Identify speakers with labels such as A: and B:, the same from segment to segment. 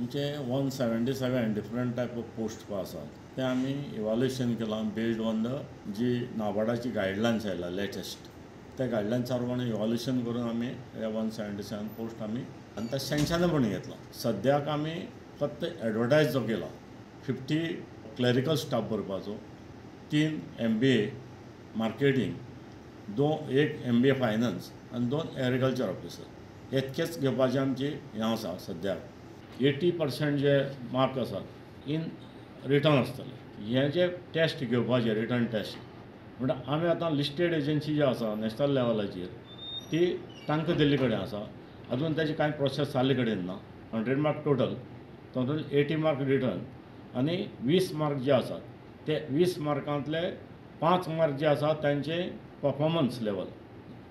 A: आमचे 177 different type of post आसात ते आमी इवाल्युएशन केलां बेस्ड ऑन the जी नाबार्डाची गायडलायन्स आयला लेटस्ट त्या गायडलायन्सा प्रमाणे इवाल्युएशन करून आमी हे 177 पोस्ट आमी आनी ते सँक्शनां पण घेतला. सद्याक आमी फक्त एडवर्टायज जो केला 50 क्लरिकल स्टाफ भरपाचो, 3 MBA marketing, 1 MBA finance आनी 2 एग्रीकल्चर ऑफिसर इतकेच घेवपाचें आमची हें आसा. सद्याक 80% जे मार्क आसात इन रिटर्न आसतले. हे जे टेस्ट घेवपाचे रिटर्न टेस्ट म्हणटा आमी आतां लिस्टेड एजन्सी जी आसा नॅशनल लेवलाचेर ती तांकां दिल्ले कडेन आसा. अजून ताची कांय प्रोसेस जाल्ले कडेन ना. 100 मार्क टोटल तातूंत 80 मार्क रिटर्न आनी 20 मार्क जे आसात ते 20 मार्कांतले 5 मार्क जे आसा तांचे परफॉर्मन्स लेवल,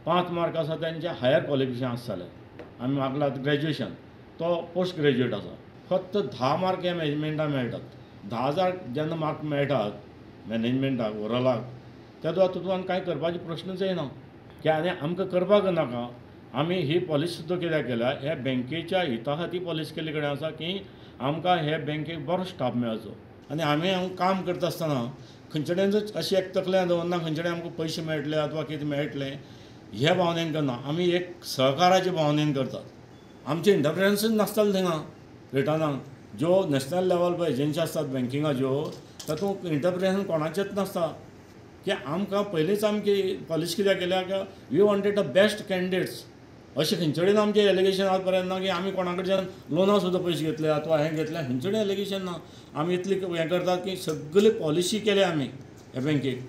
A: 5 मार्क आसा तांचे हायर क्वॉलिफिकेशन आसा जाल्यार आमी मागला ग्रॅज्युएशन तो पोस्ट ग्रॅज्युएट आसा. फक्त 10 मार्क हे मॅनेजमेंटाक मेळटात. 10,000 जेन्ना मार्क मेळटात मॅनेजमेंटाक ओवरऑलाक तेदो तितून कांय करपाचे प्रश्नच येना की आनी आमकां करपाक नाका. आमी ही पॉलिसी सुद्दां कित्याक केल्या हे बँकेच्या हिता खातीर पॉलिसी केल्ले कडेन आसा की आमकां हे बँकेक बरो स्टाफ मेळचो. आनी आमी काम करता आसतना खंयचे कडेन अशें एक तकल्यान दवरना खंयचे कडेन आमकां पयशे मेळटले अथवा कितें मेळटलें हे भावनेन करना. आमी एक सहकाराचे भावनेन करतात. आमचें इंटरफिरन्सूच नासतालें थिंगा रिटर्नाक ज्यो नॅशनल लेवल पळय एजन्सी आसतात बँकिंगाच्यो तातूंत इंटरफिरन्स कोणाचेंच नासता की आमकां पयलींच आमची पॉलिसी कित्याक केल्या की we wanted the best candidates. अशें खंयचे कडेन आमचें एलिगेशन आज पर्यंत ना की आमी कोणा कडच्यान लोनां सुद्दां पयशे घेतले अथवा हें घेतलें खंयचे कडेन एलिगेशन ना. आमी इतली हें करतात की सगळी पॉलिसी केल्या आमी ह्या बँकेक.